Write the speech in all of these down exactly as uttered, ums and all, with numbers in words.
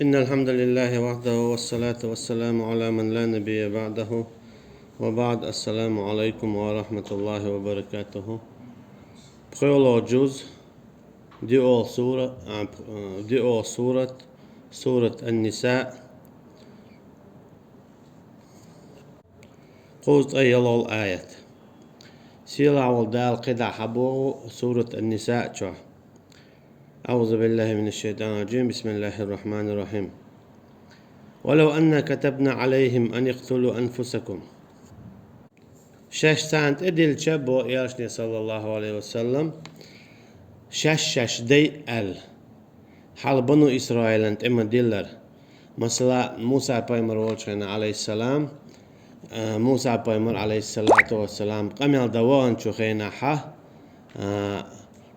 إن الحمد لله وحده والصلاة والسلام على من لا نبي بعده وبعد. السلام عليكم ورحمة الله وبركاته. ПхоьлгӀа жуз, диъолгӀа сура, а, п-, а, диъолгӀа сурат, сурат Ан-Ниса. КхузткъеялгӀа аят. Сийлахь волу Дала кхидӀа хьабоху сурат Ан-Ниса чохь. أعوذ بالله من الشيطان الرجيم. بسم الله الرحمن الرحيم. ولو أنا كتبنا عليهم أن اقتلوا أنفسكم. Шаьш царна тӀедиллича, боху элчане, саллаллаху Ӏалайхи ва саллам, шаьш-шаьш дайа аьлла, хьала бану Исраилан тӀе ма-диллара. Масала, Муса пайхамар волчу хенахь, Ӏалайхиссалам, а, Муса пайхамар, Ӏалайхиссалату вассалам, къамел дан ваханчу хенахьа, а,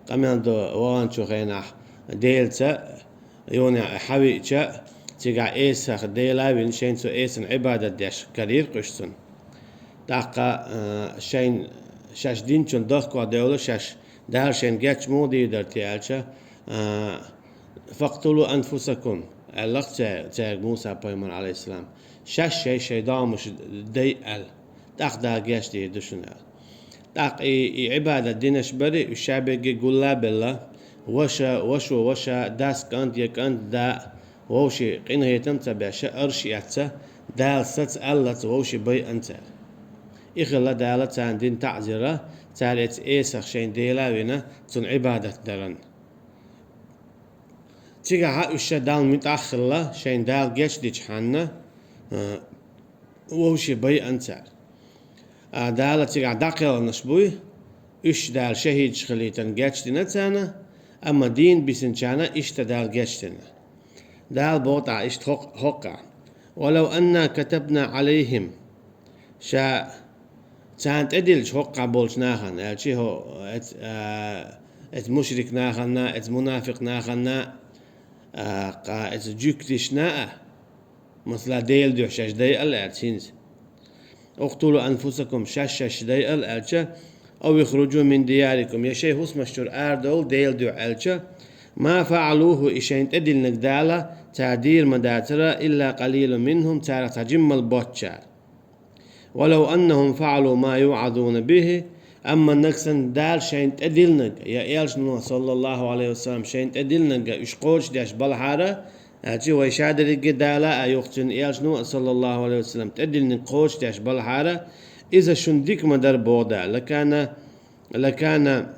къамел дан ваханчу хенахь Делаца, юха хьавиъча, цигахь эсах Дела а вина, шайна цу эсана Ӏибадат деш карийра уьш цунна. ТӀаккха, а, шайн, шаьш динчун дохко девлла, шаьш Дала шайна гечмо дийр дара те аьлча, а, «Факътулу анфусакум», аьлла-кх цаьрга Муса пайхамар, Ӏалайхиссалам, шаьш шай-шайн догӀмаш дайа аьлла, тӀаккха Дала гечдийр ду шуна аьлла. ТӀаккха и, и Ӏибадат динарш бара, уьш шаберриге гулла а белла, ваша, вашо ваша, дас кӀант я кӀант да, вовшийн къинхетам а ца беш, арш а эцна, Дала саца аллалц вовшийн байъина цара. И хилла Дала царна дина таӀзар, цара эцу эсах шайн Дела а вина, цунна Ӏибадат даран. Цигахьа уьш ша Далла муьтӀахь а хилла, шайна Дала гечдичхьана, а, вовшийн байъина цара. А, Дала цигахь дӀакхелхинарш буй, уьш Дала шахӀидаш хилийтина гечдина царна, амма дийна бисинчарна иштта Дала гечдина. Дала боху тӀаккха иштта хӀокху-, хӀокхахь: «Валав анна катабна Ӏалайхим». Ша царна тӀедиллича хӀокхахь болчу нахана, аьлча хӀо-, эц-, а, эцу мушрик нахана, эцу мунафикъ нахана, а, кха эцу жуьгташна а, масала, Делан дуьхьа шаьш дайа аьлла аьлла хӀинца. «Укътулу анфусакум», шаьш-шаьш дайа аьлла аьлча, «ав ихруджу мин диярикум», я шайн хӀусамаш чуьра арадовла Делан дуьхьа аьлча, «ма фаӀалуху», и шайна тӀедиллинарг Дала цара дийр ма дацара, «илла къалилун минхум», царах цхьа жиммал боцчара. «Валав аннахум фаӀалу ма юӀазуна бихи», амма нагахь санна Дала шайна тӀедиллинарг, я элчано, саллаллаху Ӏалайхи ва саллам, шайна тӀедиллинарг уьш кхочушдеш балахьара, аьлча вай шадерриге Дала а юха цуьнан элчано, саллаллаху Ӏалайхи ва саллам, тӀедиллинарг кхочушдеш балахьара, иза шуна дика ма дара боху Дала, «лакана, лакана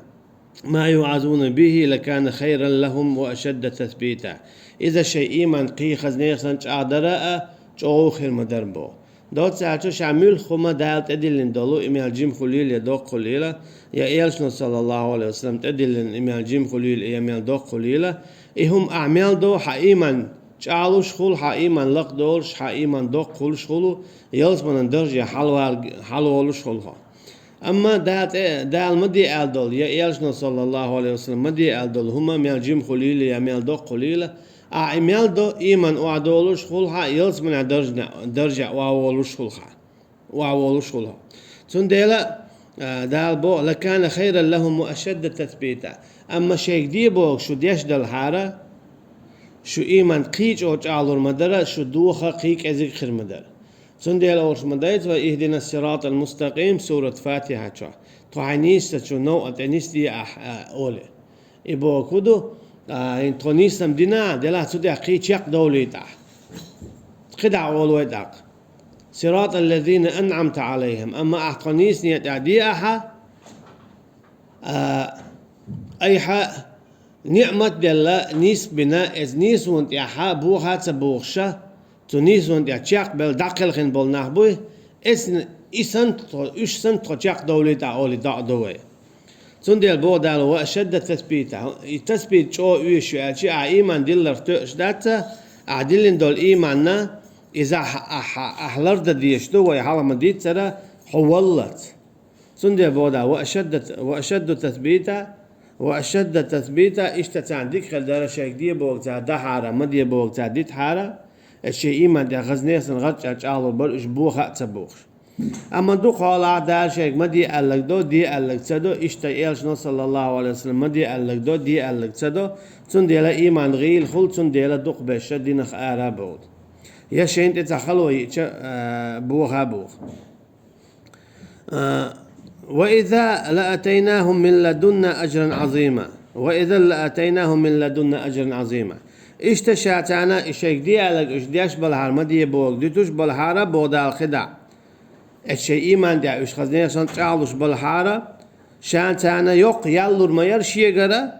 ма юӀазуна бихи лакана хайран лахум ва ашадда тасбита». Иза шайн ийман кхин хаза нехан санна чӀагӀдара а, чӀогӀа хир ма дара боху. Доцца аьлча, ша муьлхха хӀума Дала тӀедиллина долу, и мел жима хуьлийла я доккха хуьлийла, я элчано, саллаллаху Ӏалайхи ва саллам, тӀедиллина и мел жима хуьлийла, я мел доккха хуьлийла, и хӀума ахь мел до, хьан ийман чӀагӀлуш хуьлу, хьан ийман лакхадолуш, хьан ийман доккха хуьлуш хуьлу, ялсаманан дарже хьалвал-, хьалволуш хуьлу хьо. Амма Дала тӀе, Дала ма де аьлла долу, я элчано, саллаллаху Ӏалайхи ва саллам, ма де аьлла долу хӀума мел жима хуьлийла, я мел доккха хуьлийла, ахь и мел до, ийман охьадолуш хуьлу хьан, ялсаманан даржна-, дарже охьаволуш хуьлу хьан. охьаволуш хуьлу хьо. Цундела, а, Дала боху: «Лакана хайран лахум ва ашадда тасбита». Амма шайга де боху шу деш далахьара, шу ийман кхин чӀогӀа чӀагӀлур ма дара, шу доха кхин кӀезиг хир ма дара. Цундела олуш ма дайта вай: «Ихдинас сиратал мустакъим», сурат Фатихьа чохь. Тхо хьайн нийсачу новкъа тӀе нисде ахь, а, олий. И боху хӀун ду, а, хӀинца тхо нийсам дина, делахь цу тӀехь кхин чекхдовлуьйтахь. КхидӀа олу вай тӀаккха: «Сиратал лазина анъамта Ӏалайхим». Амма ахь тхо нийсане тӀехь де ахьа, а, айхьа ниъмат делла, нийса бина, эцу нийсонан тӀехьа боха а ца бохуша, цу нийсонан тӀехь чекхбелла дӀакхелхина болу нах буй, эцна и санна тхо, уьш санна тхо чекхдовлуьйтахь олий доӀа до вай. Цундела боху Дала: «Ва ашадда тасбита». И тасбит чӀогӀа оьшуш ю аьлча, ахь ийман дилларх тоьуш дац, ахь диллина долу ийманна, иза ахь, ахь, ахь лардан дезаш ду, вай хьалха ма-дийццара, хьо валлалц. Цундела боху Дала: «Ва ашадда, ва ашадду тасбита, ва ашадда тасбита», иштта царна дика хир дара, шайга де боху цара дахьара, ма де боху цара дитахьара, эцу шайн ийман тӀехь хаза нехан санна гӀазкӀа чӀагӀлур бара уьш боха а ца бохуш. Амма дукха хьолахь Дала шайга ма де аьлларг до, де аьлларг ца до, иштта элчано, саллаллаху Ӏалайхи ва саллам, ма де аьлларг до, де аьлларг ца до, цундела иман гӀийла хуьлу, цундела дукхахберш динах ара бохург. Я шайна тӀе цхьа хало йиъча, а, боха а боху. А, «وإذا لآتيناهم من لدنا أجرا عظيما. وإذا لآتيناهم من لدنا أجرا عظيما». Иштта ша царна и шайга де аьлларг уьш деш балахьара, ма де бохург дуьтуш балахьара, боху Дала кхидӀа. Эцу шайн иман тӀехь уьш хаза нехан санна чӀагӀлуш балахьара, ша царна йоккха ял лур ма яра шегара,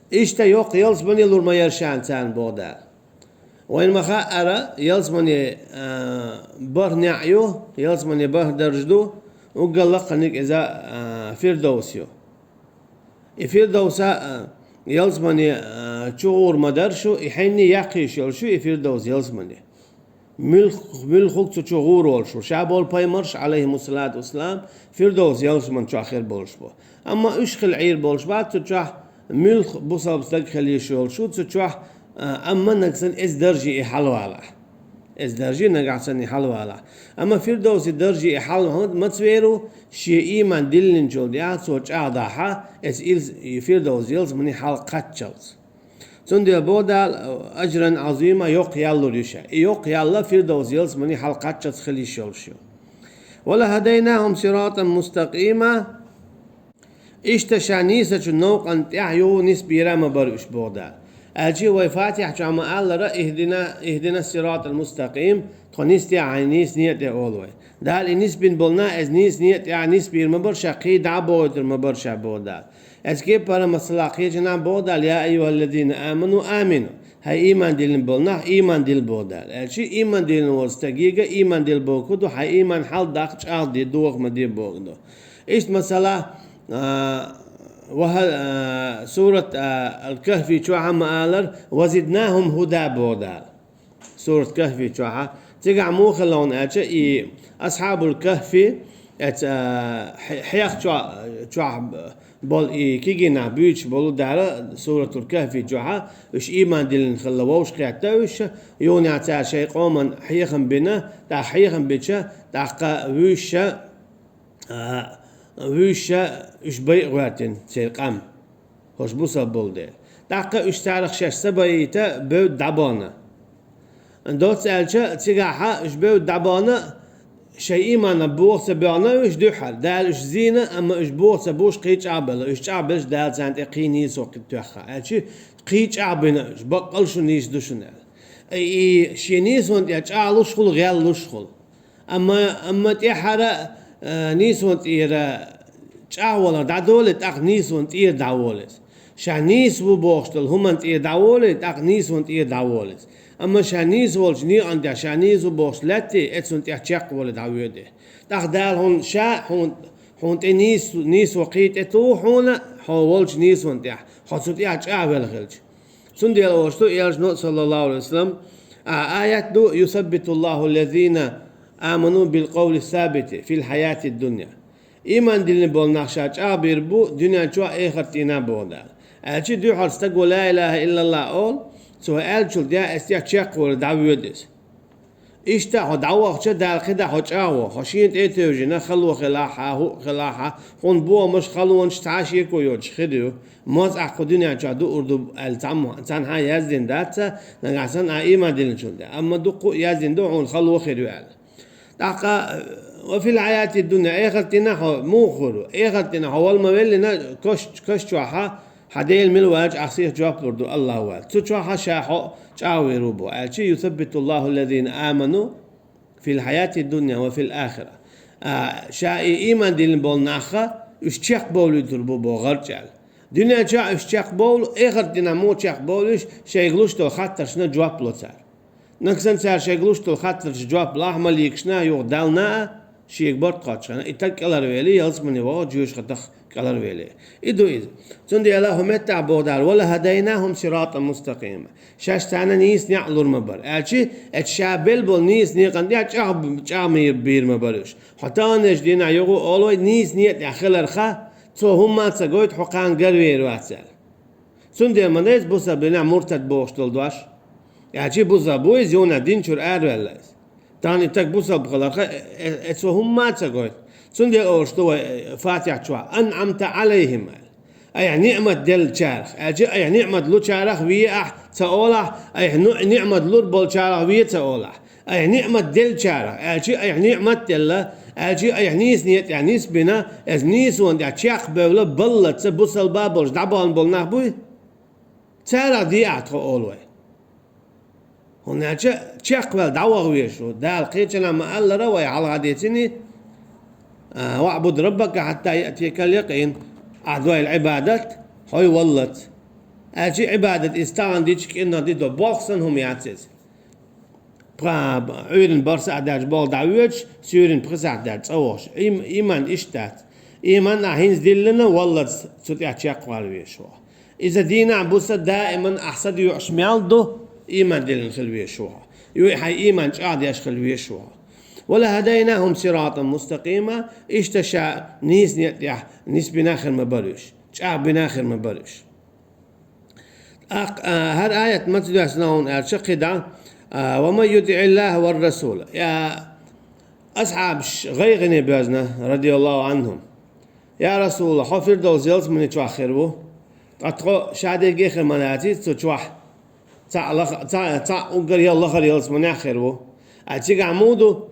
иштта йоккха ялсамане лур ма яра ша царна, боху Дала. Вайна ма хаъара, ялсамане, а, бархӀ неӀ ю, ялсамане бархӀ дарж ду, уггар лакхарниг иза, а, Фирдовс ю. И Фирдовса, а, ялсамане, а, чу гӀур ма дара шу, и хьенний яккхийш йолуш ю и Фирдовс ялсамане. Муьлх-, муьлххуг цу чу гӀур волуш ву. Ша болу пайхамарш, Ӏалайхимуссалату вассалам, Фирдовс ялсаман чохь хир болуш бу. Амма уьш хила Ӏийр болуш бац цу чохь, муьлх бусалба стаг хила йиш йолуш ву цу чохь, а, амма нагахь санна эцу дарже и хьалавалахь. Эцу дарже нагахь санна и хьалавалахь. Амма Фирдовси дарже и хьала хӀунда маца вер ву, шен иман диллинчул тӀаьхьа цо чӀагӀдахьа, эцу илс-, и Фирдовс ялсамане хьалакхаччалц. Цундела боху Дала, ажран Ӏазима, йоккха ял лур ю ша. И йоккха ял Фирдовс ялсамане хьалакхаччалц хила йиш йолуш ю. «Ва лахадайнахум сиратан мустакъима». Иштта ша нийсачу новкъан тӀехь юха нисбийр а ма бара уьш, боху Дала. Аьлча вай Фатихьа чохь ма аллара: «Ихдина, ихдина сиратал мустакъим», тхо нисде хьайн нийса некъа тӀе, олу вай. Дала и нисбина болу нах, эцу нийса некъа тӀехь нисбийр ма бара ша, кхин дӀа а бохуьйтур ма бара ша, боху Дала. Эцу кепара масала кхечанхьа боху Дала: «Я айюхаллазина аману амину». Хьайн иман диллина болу нах, иман дилла, боху Дала. Аьлча иман диллина волу стаге а иман дилла бохург ду, хьайн иман хьалдаккха чӀагӀде, доха ма де бохург ду. Иштта масала, а, ва хьа-, а, сурат, а, Ал-Кахфи чохь а ма аллара: «Ва зиднахум худа», боху Дала. Сурат Кахфи чохь а. Цигахь муха хилла хьуна аьлча, и Асхьабул Кахфи, эца, а, хье-, хьех чохь, чохь болу и кегий нах буьйцуш болу Дала Суратул Кахфи чохь а, уьш иман диллина хилла вовшахкхетта уьш, юханехь цара шайн къоман хьехам бина, тӀаккха хьехам бича, тӀаккха вуьйша, а, вуьйша уьш байа гӀоьртина церан къам. ХӀорш бусалба болу дела. ТӀаккха уьш царах шаьш ца байийта бевдда дӀабахна. Доцца аьлча, цигахьа уьш бевдда дӀабахна, шайн иманах боха ца боьгӀна уьш дуьххьара. Дала уьш зийна, амма уьш боха ца бууш кхин чӀагӀбелла. Уьш чӀагӀбелча Дала царна тӀе кхин нийсо тоьхна. Аьлча кхин чӀагӀбина уьш, баккъал шун нийса ду шуна аьлла. И шен нийсонна тӀе чӀагӀлуш хуьлу, гӀеллуш хуьлу. Амма, амма тӀаьххьара, а, нийсонна тӀера чӀагӀвалар дӀадолий, тӀаккха нийсонна тӀера дӀаволу иза. Ша нийса ву бохуш долу хӀуманна тӀера дӀаволий, тӀаккха нийсонна тӀера дӀаволу иза. Амма ша нийса волчу некъан тӀехь ша нийса ву бохуш лаьттий, эцунна тӀехь чекхволий дӀавоьдий. ТӀаккха Дала хьуна ша, хьуна, хьуна тӀе нийса, нийсо кхин тӀе туху хьуна, хьо волчу нийсонна тӀехь, хьо цу тӀехь чӀагӀвелла хилча. Цундела олуш ду элчано, саллаллаху Ӏалайхи ва саллам, а, аят ду: «Юсаббитуллаху ллазина аману билкъавли сабити фил хьаяти дунья». Иман диллина болу нах ша чӀагӀбийр бу дуьнен чохь, эхарт дийнахь, боху Дала. Аьлча дуьххьара стаго ла илаха иллаллах олу, цо аьллачул тӀаьхьа эцу тӀехь чекхволий дӀавоьду иза. Иштта хьо дӀавахча, Дала кхидӀа хьо чӀагӀво, хьо шена тӀе а тевжина, хало хилахь а, хӀуъа хилахь а, хьуна бохамаш, халонаш цхьа а шеко йоцуш хир ю. Моза ахь кху дуьнен чохь дуур ду аьлла цхьамма, цхьанхьа яздина дац, нагахь санна ахь иман диллинчул тӀаьхьа. Амма дуккха а яздина ду хьуна хало хир ю аьлла. ТӀаккха, ва фил хьаяти дунья, эхарт дийнахь хьо муха хуьлу? Эхарт дийнахь хьо вала ма веллина, каш, каш чохьа, хьан Дела мила ваьлча ахь сиха жоп лур ду, Аллах ваьлча. Цу чохьа ша хьо чӀагӀвийр ву бо. Аьлча, юсаббитуллаху ллазина аману фил хьаяти дунья ва фил ахира. А, ша и иман диллина болу нах, уьш чекхбовлуьйтур бу бо гӀарчӀ аьлла. Дуьнен чохь уьш чекхбовлу, эхарт дийнахь муха чекхбовлуьйтуш, шайга луш долу хаттаршна жоп ло цара. Нагахь санна цара шайга луш долу хаттаршна жоп лахь маликашна а, юха Далла а, шега барт кхоччу хенахь, и стаг кӀелхьарвели, ялсамане вахо, жоьжахатех кӀелхьарвели. И ду иза. Цундела хӀун меттахь боху Дала: «Ва лахадайнахум сиратан мустакъима». Шаьш царна нийса некъ лур ма бара. Аьлча, эцу ша белла болу нийса некъан тӀехь чӀагӀ-, чӀагӀбийр ма бара уьш. Хьо таханлерчу дийнахь юха олу вай, нийса некъа тӀехь хиларха, цо хӀумма а ца гойту хьо кхана гарвер вац аьлла. Цундела ма дайца бусалба динехь муртад бохуш долу дош. Аьлча бусалба ву иза, юха дин чуьра араваьлла иза. Тахана и стаг бусалба хиларх, э, э, цо хӀумма а ца гойту. Цундела олуш ду вай, э, Фатихьа чохь: «Анъамта Ӏалайхим», – аьлла. Айхьа ниъмат деллачарах, аьлча, айхьа ниъмат лучарах ве ахь ца олахь, айхьа ну-, ниъмат лур болчарах ве ца олахь. Айхьа ниъмат деллачарах, аьлча, айхьа ниъмат делла, аьлча, айхьа нийса некъа тӀехь нисбина, иза нийсонан тӀехь чекхбевлла, баллаца бусалба болуш дӀабахана болу нах буй? Царах де ахь тхо, олу вай. ХӀунда аьлча чекхваьлла дӀаваха везаш ву. Дала кхечанхьа ма-аллара, вай хьалха дийцина: «ВаӀбуд раббака хьатта яътиякал якъин», ахь дойла Ӏибадат, хьо валлалц. Аьлча Ӏибадат иза тахана дича кӀирнах дито, болх санна хӀума яц иза. Пха-, Ӏуьйранна бархӀ сахьт даьлча болх дӀавоьдуш, суьйранна пхи сахьт даьлча цӀа вогӀуш. Им-, иман иштта дац. Иман ахь хӀинца диллина, валлалц цу тӀехь чекхвала везаш ву. Иза дийнахь-буса даиман ахь са доьӀуш мел ду, иман диллина хила везаш ву хьо. Юй хьайн иман чӀагӀдеш хила везаш ву хьо. «Ва лахӀадайнахӀум сиратан мустакъима», иштта ша нийса некъа тӀехь нисбина хир ма бара уьш, чӀагӀбина хир ма бара уьш. ТӀаккха, а, хӀара аят маца доьссина хьуна аьлча кхидӀа, а, «Ва ман ютиӀиллахӀа ва расула». Я асхьабаш гӀайгӀане боьзна, радияллаху Ӏанхум. «Я Расулаллах, хьо Фирдовс ялсамани чохь хир ву. Ткъа тхо ша дерриге хир ма даций цу чохь. Цхьаъ лаха-, цхьаъ, цхьаъ уггар ял лахара ялсаманехь хир ву. Ай цигахь муха ду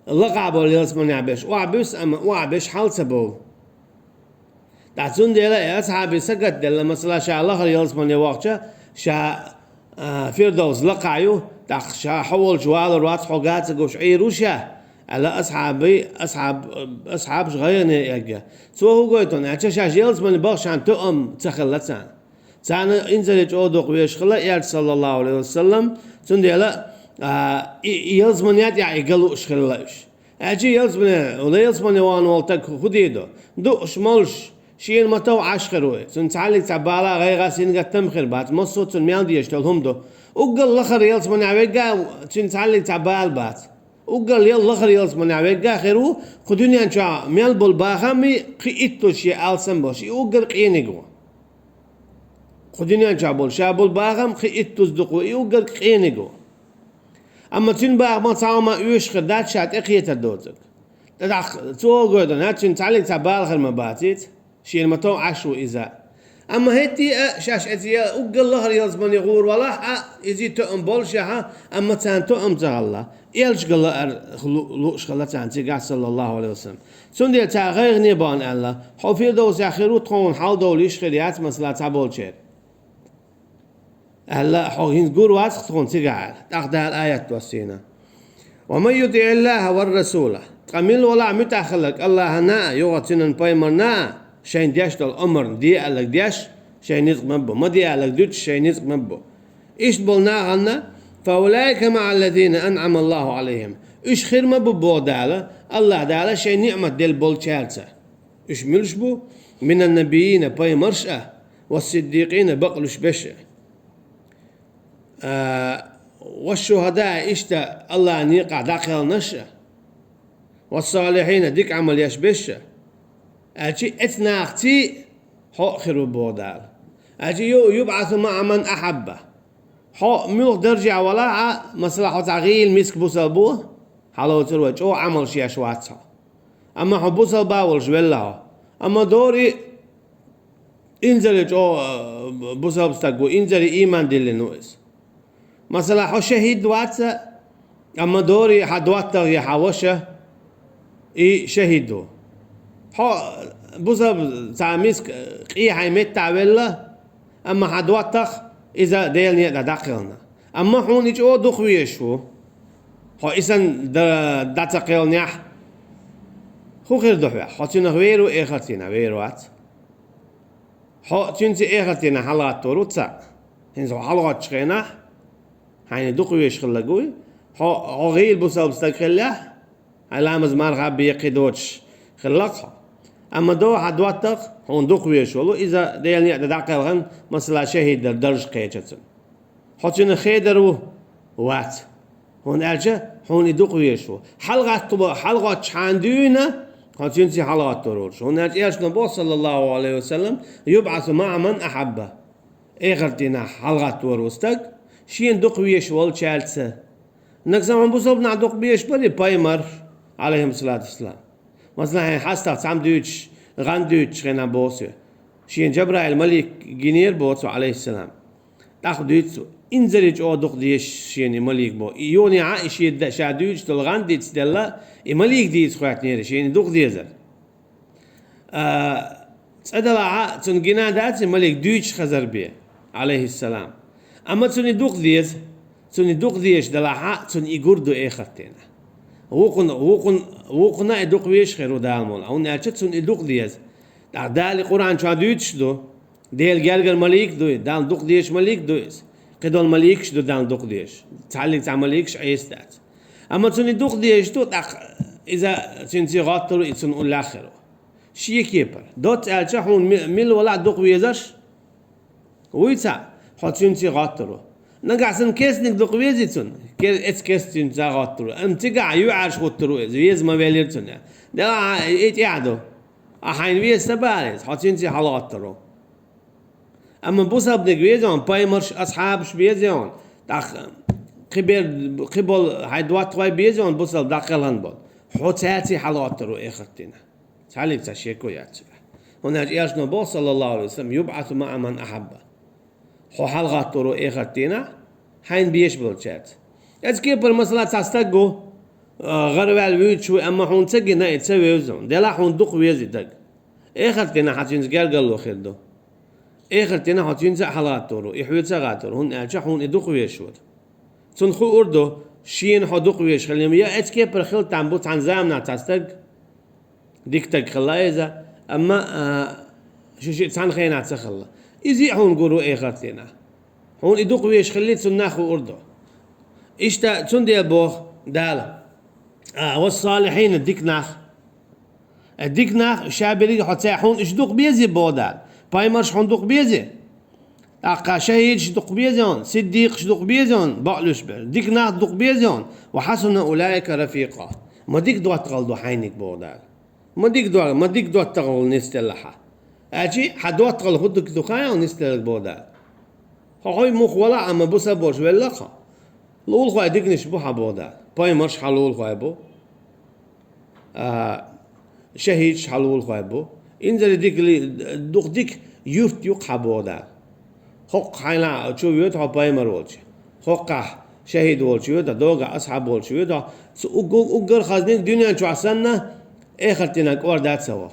лакхахь болу ялсаманехь берш охьабуьсу, амма охьаберш хьал ца бовлу». ТӀаккха цундела и асхьабе сагатделла, масала, ша лахара ялсамане вахча, ша, а, Фирдовс лакхахь ю, тӀаккха ша хьо волчу валур вац, хьо ган ца гуш Ӏийр ву ша, аьлла асхьабий, асхьаб-, асхьабаш гӀайгӀане эгга. Цо хӀун гойту аьлча, шаьш ялсамане бахча тоам ца хилла царна. Царна инзаре чӀогӀа дукха везаш хилла Элча, саллаллаху Ӏалайхи ва саллам, цундела, а, и, и ялсамане тӀехь и ган лууш хилла уьш. Аьлча ялсамане, ялсамане вахана волу стаг хӀун дийр ду? Дууш, молуш, шена ма-тов Ӏаш хир ву и. Цуьнан цхьаьллиг цхьа бала, гӀайгӀа, сингаттам хир бац, массо а цунна мел дезаш долу хӀума ду. Уггар лахара ялсаманехь верг а цуьнан цхьаьллиг цхьа бала бац. Уггар ял лахара ялсаманехь верг а хир ву, кху дуьнен чохь мел болу бахам и кхин иттаза шен алсам болуш, и уггар къениг ву. Кху дуьнен чохь болу ша болу бахам кхин иттаза дукха ву, и уггар къениг ву. Амма цуьнан бахамах цхьа хӀума оьшуш хир дац ша тӀекхетар доцург. ТӀаккха цо гойту, цуьнан цхьаьллиг цхьа бала хир ма баций, шена ма-тов Ӏаш ву иза. Амма хӀетте а шаьш эца уггар лахара ялсамане гӀур валахь а, иза тоам боллушехь а, амма царна тоам ца хилла, Элча ган лаар лу-, лууш хилла царна цигахь, саллаллаху Ӏалайхи ва саллам. Цундела цара гӀайгӀане бахана аьлла: «Хьо Фирдовсехь хир ву, тхуна хьал довла йиш хир яц, масала, цхьаболчеран», аьлла, хьо хӀинца гур вац-кх тхуна цигахь аьлла. ТӀаккха Дала аят доссийна: «Ва ман ютиӀиллахӀа ва расула». Ткъа мила валахь муьтӀахь хилларг АллахӀана а, юха цуьнан пайхамарна а, шайна деш долу омарна де аьлларг деш, шайн ницкъ ма бу, ма де аьлларг дуьтуш, шайн ницкъ ма бу. Иштта болу нахана: «Фа улаика маӀа ллазина анӀама АллахӀу Ӏалайхим». Уьш хир ма бу боху Дала, АллахӀ Дала шайн ниъмат делла болчаьрца. Уьш муьлш бу? «Минан набийина», пайхамарш а, «ва сиддикъина», бакълуьйш берш а, а, «ва шухӀадаи», иштта АллахӀан некъахь дӀакхелхинарш а, «ва салихьина», дика Ӏамал еш берш а. Аьлча эцу нахаций хьо а хир ву боху Дала. Аьлча ю-, «юбӀасу маӀа ман ахьабба». Хьо муьлха даржехь валахь а, масала, хьо цхьа гӀийла миска бусалба ву, хьалоцур вай, чӀогӀа Ӏамалш еш вац хьо. Амма хьо бусалба волуш велла хьо. Амма дори инзаре чӀогӀа, а, бусалба стаг ву, инзаре ийман диллина ву иза. Масала, хьо шахӀид вац а, амма дори хьан доттагӀа я хьан ваша, и шахӀид ву. Хьо бусалба цхьа миска къе хьайн меттахь велла, амма хьан доттагӀа иза Делан некъа тӀехь дӀакхелхина. Амма хьуна и чӀогӀа дукха везаш ву. Хьо и санна д-, дӀа ца кхелхинехь, хӀун хир ду хьоьх? Хьо цуьнах вер ву, эхартина вер вац. Хьо цуьнца эхартина хьалагӀаттор ву цхьаъ. ХӀинца хьо хьалагӀоттучу хенахь, хьайна дукха везаш хилларг вуй, хьо, хьо гӀийла бусалба стаг хиллехь, хьайн ламаз-марха бен кхин доцуш хилла-кх хьо. Амма догӀу хьан доттагӀа, хьуна дукха везаш волу, иза Делан некъа тӀе дӀакхелхина, масала, шахӀид дар даржа кхеча цунна. Хьо цуьнан хедар ву? Вац. ХӀунда аьлча хьуна и дукха везаш ву. ХьалагӀатто-, хьалагӀоттучхьана дуьйна хьо цуьнца хьалагӀаттор волуш. ХӀунда аьлча Элчано боху, саллаллаху Ӏалайхи ва саллам: «ЮбӀасу маӀа ман ахьабба». Эхарт дийнахь хьалагӀаттор ву стаг шена дукха везаш волчаьрца. Нагахь санна хьуна бусалба нах дукха безаш бара пайхамар, алейхиссалату вассалам. Масала, хьайн хьастагӀа цхьамма дуьйцуш, гӀан дуьйцучу хенахь боху со. Шена Жабраил малик гинера боху цо, алейхиссалам. ТӀаккха дуьйцу цо, инзаре чӀогӀа дукха дезаш шена и малик боху. И йоне Ӏа и шен да-, ша дуьйцуш долу гӀан дицделла, и малик дийца хоьттинера шена и дукха дезар. А, цкъа делахь а, цунна гина дац и малик дуьйцуш хазар бен, алейхиссалам. Амма цунна и дукха деза, цунна и дукха дезаш делахь а, цунна и гур ду эхарт дийнахь. Вукхунна, вукхунна, вукхунна а и дукха везаш хир ву Дала мукъ лахь, хӀунда аьлча цунна и дукха деза. ТӀаккха Дала и Къуръан чохь дуьйцуш ду, Делан гергара малик а ду, Далла дукха дезаш малик а ду иза. Кхидолу маликаш а ду Далла дукха дезаш. Цхьаьллиг цхьа маликаш Ӏеса дац. Амма цунна и дукха дезаш ду, тӀаккха иза цуьнца гӀоттур ву, и цунна уллехь хир ву. Шен кепара. Доцца аьлча, хьуна ми-, мила валахь дукха везарш вуй цхьаъ, хьо цуьнца гӀоттур ву. Нагахь санна кесниг дукха вези цунна, ке-, эцу кеста цуьнца гӀоттур ву. Амма цигахь юьхьӀаьржа хӀуттур ву иза, веза ма велира цунна. Делахь а и тӀехь ду. Ахь хьайна веза ца бахара иза, хьо цуьнца хьалагӀоттур ву. Амма бусалбаниг веза хьуна, пайхамарш, асхьабаш беза хьуна, тӀаккха кхибер-, кхиболу хьайн доттагӀой беза хьуна, бусалба дӀакхелхина болу. Хьо цаьрца хьалагӀоттур ву эхарт дийнахь. Цхьаьллиг цхьа шеко яц цуьнан. ХӀунда аьлча Элчано боху, саллаллаху алейхи ва саллям, «ЮбӀасу маӀа ман ахьабба». Хьо хьалагӀоттур ву эхарт дийнахь, хьайна безаш болчаьрца. Эцу кепара, масала, цхьа стаг ву, а, гӀараваьлла вуьйцуш ву, амма хьуна ца гина и, ца вевза хьуна. Делахь хьуна дукха веза и дага. Эхарт дийнахь хьан цуьнца гергарло хир ду. Эхарт дийнахь хьо цуьнца а хьалагӀаттор ву, и хьоьца а гӀаттор ву, хӀунда аьлча хьуна и дукха везаш вара. Цунна хуур ду, шена хьо дукха везаш хилла, я эцу кепара хила там бу цхьана заманахь цхьа стаг, дика стаг хилла иза, амма, а, шу шиъ цхьана хенахь ца хилла. Иза а хьуна гур ву эхарт дийнахь. Хьуна и дукха везаш хилли, цунна нах хуур ду. Иштта цундела боху Дала, а, «Вассалихьина», дика нах. Э, дика нах, ша берриге хьо цаьрца хьуна уьш дукха безий боху Дала. Пайхамарш хьуна дукха безий? ТӀаккха шахӀидаш дукха безий хьуна, сиддикъаш дукха безий хьуна, бакълуьйш бер. Дика нах дукха безий хьуна. «Ва хьасуна улаика рафикъа». Ма дика доттагӀалла ду хьайниг боху Дала. Ма дика до-, ма дика доттагӀалла нисделла хьан. Аьлчи хьан доттагӀалла хӀун дика ду хаий хьуна нисделларг боху Дала. Хьо хьуй муха валахь, амма бусалба волуш велла хьо. Лулахой диканаш бу хьан боху Дала. Пайхамарш хьан лулахой бу. А, шахӀидаш хьан лулахой бу. Инзаре дика ли-, дукха дика юрт ю хьан боху Дала. ХӀокху хьайна чу воьду хьо пайхамар волчу. ХӀокхахь шахӀид волчу воьду, догахь асхьаб волчу воьду. Цу уг-, уг-, уггар хазниг дуьнен чохь санна, эхарт дийнахь кӀорда ца вахь.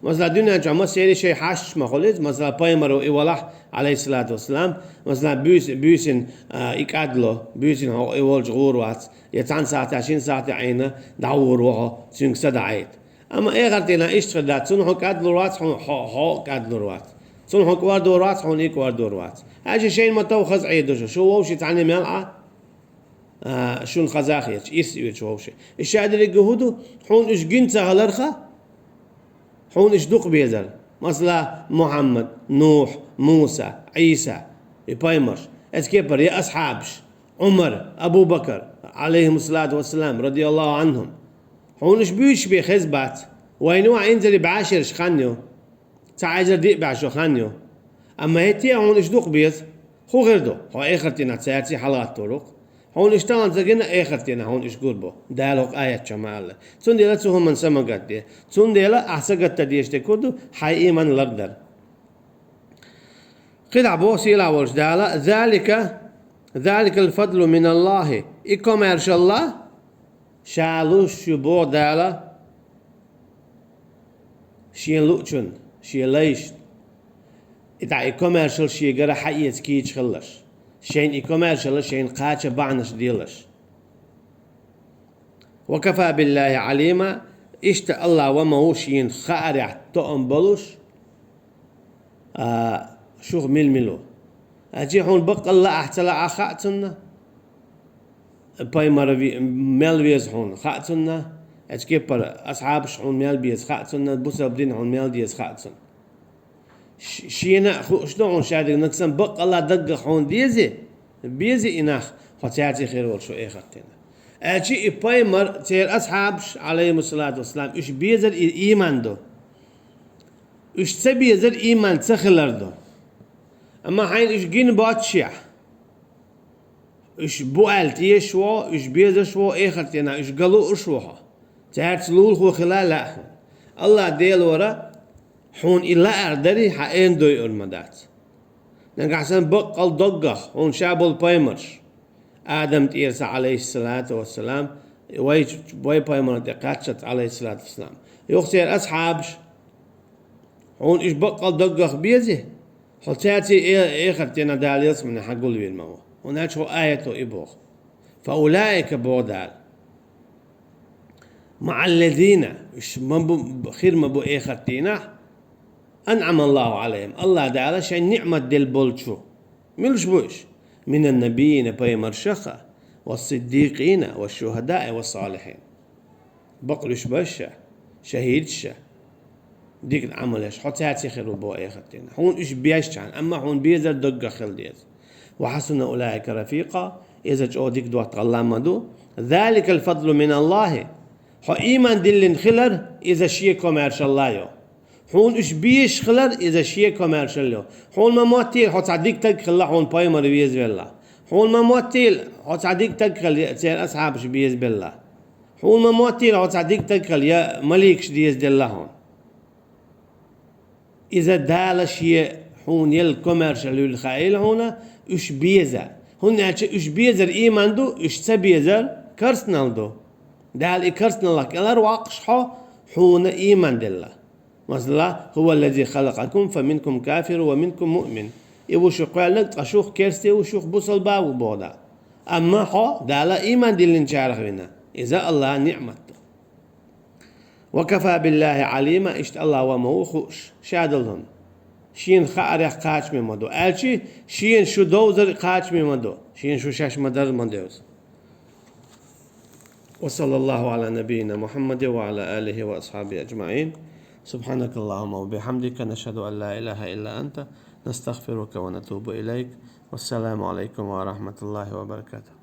Масала, дуьнен чохь массеран шайн хьашташ ма хуьлу иза, масала, пайхамаро и валахь, алейхиссалату вассалам, масала, буьйс-, буьйсина, а, и кӀадло, буьйсина хьо и волчу гӀур вац, я цхьана сахьтехь, шина сахьтехь Ӏийна дӀагӀур ву хьо, цуьнга са дӀаайта. Амма эхарт дийнахь иштта хир дац, цунна хьо кӀадлур вац, хьо, хьо, хьо кӀадлур вац. Цунна хьо кӀордор вац, хьуна и кӀордор вац. Хьаьжа шайна ма тов хаза Ӏийр ду шу, шу вовшийн цхьаьна мел Ӏа, а, шуна хаза хеташ, ирс оьцуш вовшийн. И ша дерриг хӀун ду, хьуна уьш гина ца хиларха, хьуна уьш дукха безар. Масала, Мухьаммад, Нухь, Муса, Ӏийса, и пайхамарш, эцу кепара я асхьабаш, Ӏумар, Абу Бакар, алейхимуссалату вассалам, радияллаху анхум. Хьуна уьш буьйцуш бен хеза бац. Вайна ван инзаре бӀешераш хан ю. Цхьа эзар диъ бӀе шо хан ю. Амма хӀетте а хьуна уьш дукха беза. ХӀун хир ду? Хьо эхарт дийнахь цаьрца хьалагӀаттор ву-кх. Хьуна уьш тахана ца гина, эхарт дийнахь хьуна уьш гур бу. Дала хӀокху аят чохь ма аьлла. Цундела цу хӀуманна са ма гатде. Цундела ахь са гатдан дезаш дерг хӀун ду, хьайн ийман лардар. КхидӀа боху сийлахь волчу Дала: «Залика, заликал фадлу миналлахи». И комаьршалла ша луш ю боху Дала шен луучунна, шен лайшна. И дӀа и комаьршалла шегара хьаэца кийча хилалаш. Шайна и комаьршалла шайна кхача бахьанаш делаш. «Ва кафа биллахи Ӏалима», иштта Аллах ва ма ву шена хаарехь тоам болуш, а, шух мила-мила ву. Аьлча хьуна баккъалла ахь ца лаахь хаьа цунна, пайхамар ви-, мел веза хьуна хаьа цунна, эцу кепара асхьабаш хьуна мел беза хаьа цунна, бусалба дин хьуна мел деза хаьа цунна. Ш-, шена а хууш ду хьуна ша дерг, нагахь санна баккъалла даггара хьуна дези, бези и нах, хьо цаьрца хир волуш ву эхарт дийнахь. Аьлча и пайхамар, церан асхьабаш, алейхимуссалату вассалам, уьш безар и ийман ду. Уьш ца безар ийман ца хилар ду. Амма хьайна уьш гина боццушехь, Уьш бу аьлла тешаш ву хьо, уьш безаш ву хьо, эхартдийнахь уьш ган лууш ву хьо. Цаьрца лулахо хила лаьа хьуна. АллахӀ Дела вара, хьуна и лаар дарий, хьан эр дойур ма дац. Нагахь санна баккъал доггах хьуна ша болу пайхамарш, Адам тӀера са, Ӏалайхиссалату вассалам, вай, вай пайхамарна тӀе кхаччалц, Ӏалайхиссалату вассалам, юха церан асхьабаш, хьуна уьш баккъал доггах безий, хьо цаьрца э-, эхартдийнахь Дала ялсаманехь хьан гулвийр ма ву. ХӀунда аьлча хьо аято и боху. Фа улаика, боху Дала, маӀа ллазина, уьш ма бу, хир ма бу эхартдийнахь, анӀама Аллаху Ӏалайхим, АллахӀ Дала шайн ниӀмат делла болчу. Милаш бу уьш? Мина ннабийина, пайхамаршах а, ва сиддикъина, ва шухӀадаи, ва салихьин. Бакълуьйш баш а, шахӀидаш а, дика Ӏамал еш, хьо цаьрца хир ву боху эхартдийнахь. Хьуна уьш беш чхьана, амма хьуна безар доггах хила деза. Ва хьасуна улаика рафикъа, иза чӀогӀа дика доттагӀалла ма ду. Заликал фадлу мина ЛлахӀи. Хьо ийман диллина хилар, иза шен комаьршалла ю. Хьуна уьш безаш хилар, иза шен комаьршалла ю. Хьуна ма моттийла, хьо цхьа дика стаг хилла, хьуна пайхамар везавелла. Хьуна ма моттийла, хьо цхьа дика стаг хилла, церан асхьабаш безабелла. Хьуна ма моттийла, хьо цхьа дика стаг хилла, я маликаш дезаделла хьуна. Иза Дала шен хьуна елла комаьршалла юьлла хаийла хьуна, уьш беза. ХӀунда аьлча уьш безар ийман ду, уьш ца безар карснал ду. Дала и карсналлах кӀелхьарвоккхуш хьо, хьуна ийман делла. Масала, хӀува ллази халакъакум, фа минкум кафирун ва минкум муъмин. И ву шу кхоьллинарг, ткъа шух керсте ву, шух бусалба ву, боху Дала. Амма хьо Дала ийман диллинчарах вина. Иза АллахӀан ниӀмат ду. Ва кафа биллахӀи Ӏалима, иштта АллахӀ ва ма ву хууш, ша долу хӀума. Шена хаарх кхачаме ма ду. Аьлчи, шена шу довзар кхачаме ма ду. Шена шу шаьш ма-дарра ма девза. Ва саллаллаху Ӏала набийина Мухьаммадин ва Ӏала алихи ва асхьабихи аджмаӀин. Субхьанакаллахумма ва бихьамдика, нашхӀаду ан ла илахӀа илла анта, настагъфирука ва натубу илайк. Вассаламу Ӏалайкум ва рахьматуллахӀи ва баракатухӀ.